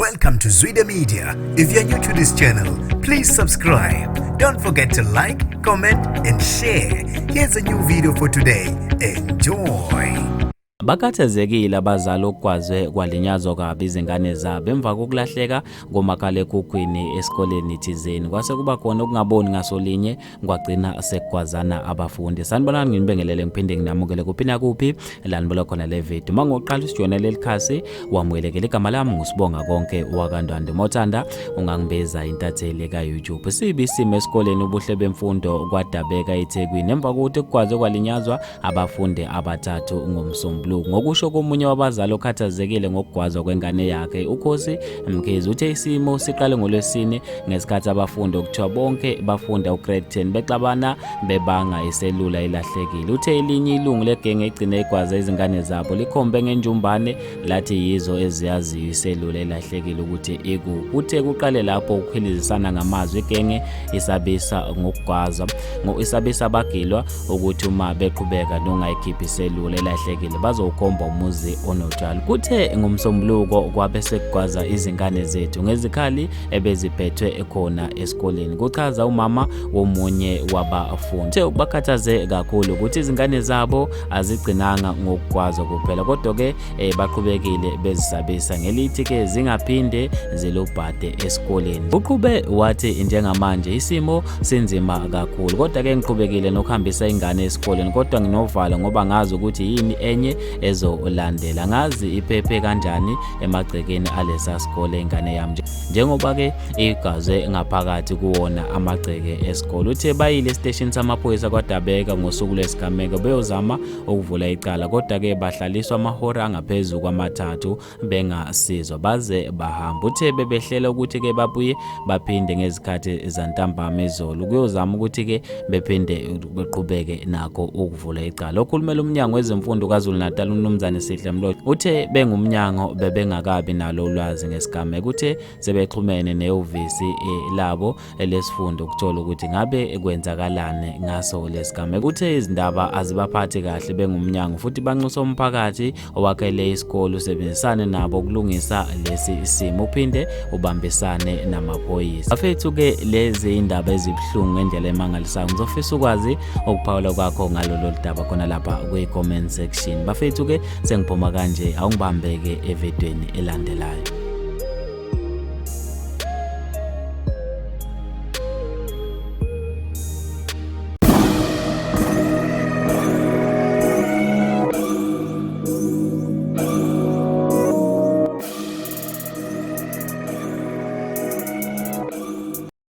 Welcome to Zwida Media. If you're new to this channel, please subscribe. Don't forget to like, comment, and share. Here's a new video for today. Enjoy. Bakhathazekile abazali okugwazwe kwalinyazwa kabi izingane zabo emva kokulahleka komakhalekhukhwini esikoleni thizeni. Kwase kuba khona ukungaboni ngasolinye kwagcina sekugwazana abafundi. Sanibonani, nginibingelele ngiphinde nginamukele kuphi nakuphi la nibola khona le video. Uma ngoqala usijoyina leli khasi, wamukelekile. Igama lami nguSibonga Konke wakaNdwandwe. Mawuthanda ungangibiza intatheli ka-YouTube. Sibi isimo esikoleni ubuhle bemfundo kwadabeka eThekwini emva kokuthi kugwazwe kwalinyazwa abafundi abathathu ngoMsombuluko. Ngokusho komunye wabazali okhathazekile ngokugwazwa kwengane yakhe, uKhosi Mkhize, uthe isimo siqale ngoLwesine ngesikhathi abafundi okuthiwa bonke bafunda ugrade 10 bexabana bebanga iselula ilahlekile. Uthe elinye ilungu legenge egcine igwaza izingane zabo likhombe ngenjumbane lathi yizo eziyaziyo iselula elahlekile ukuthi ikuphi. Uthe kuqale lapho ukuhilizisana ngamazwi, igenge isabisa ngokugwaza, isabisa abagilwa ukuthi uma beqhubeka nongayikhiphi iselula elahlekile bazowukhomba umuzi onotshalo. Kuthe ngoMsombuluko kwabe sekugwaza izingane zethu ngezikhali ebeziphethwe khona esikoleni, kuchaza umama womunye wabafundi. Uthe bakhathaze kakhulu ukuthi izingane zabo azigcinanga ngokugwazwa kuphela, kodwa-ke baqhubekile bezisabisa ngelithi-ke zingaphinde zilubhade esikoleni. Uqhube wathi njengamanje isimo sinzima kakhulu, kodwa-ke ngiqhubekile nokuhambisa ingane esikoleni, kodwa nginovalo ngoba ngazi ukuthi yini enye ezolandela. Ngazi iphephe kanjani emagcekeni alesa sikole ingane yami njengoba-ke igazwe ngaphakathi kuwona amagceke esikole. Uthe bayile esiteshini samaphoyisa KwaDabeka ngosuku lwesigameko beyozama ukuvula icala, kodwa-ke bahlaliswa amahora angaphezu kwamathathu bengasizwa baze bahamba. Uthe bebehlela ukuthi-ke babuye baphinde ngezikhathi zantambama izolo ukuyozama ukuthi-ke bephinde beqhubeke nakho ukuvula icala. Okhulumela umnyango wezemfundo KwaZulu-Natal, uMnumzane Sihle Mlotshwa, uthe bengumnyango bebengakabi nalo ulwazi ngesigameko. Uthe sebexhumene nehhovisi labo elesifundo ukuthola ukuthi ngabe kwenzakalani ngaso lesigameko. Uthe izindaba azibaphathi kahle bengumnyango futhi banxusa umphakathi owakhele isikole usebenzisane nabo ukulungisa lesi simo, uphinde ubambisane namaphoyisa. Bafethu-ke, lezi indaba ezibuhlungu ngendlela emangalisayo. Ngizofisa ukwazi ukuphawula kwakho ngalolu daba khona lapha kwi-comment section. Bafethu-ke, sengiphuma kanje, awungibambeke evidweni elandelayo.